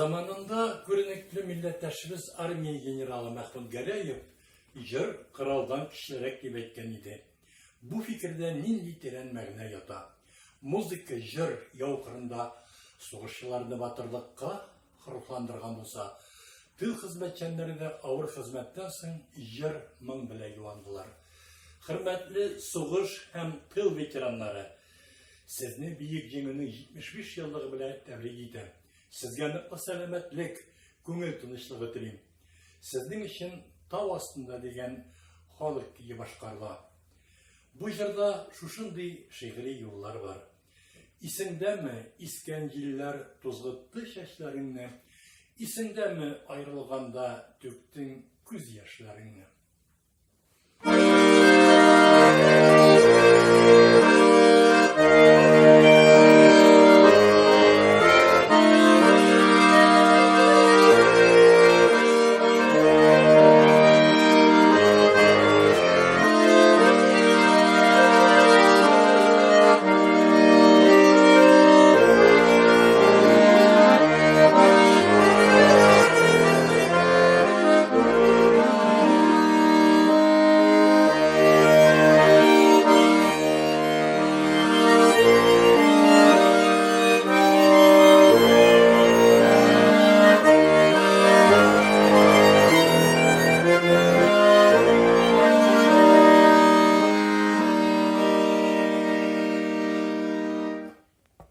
Заманында күренекле милләттәшебез армия генералы Мәхмүт Гәрәев җыр коралдан көчлерәк дип әйткән иде. Бу фикердә нинди тирән мәгънә ята? Музыка, җыр яу кырында сугышчыларны батырлыкка рухландырган булса, тыл хезмәтчәннәре дә авыр хезмәттән соң җыр моң белән юандылар. Хөрмәтле сугыш һәм тыл ветераннары, сезне Бөек Җиңүнең 75 еллыгы белән тәбрик итәм. Сезгә ныклы сәламәтлек, күңел тынычлыгы телим. Сезнең өчен Тау астында дигән халык көе башкарыла. Бу җырда шушындый шигъри юллар бар. Исеңдәме, искән җилләр тузгытты чәчләреңне, Исеңдәме, аерылганда түктең күз яшьләреңне.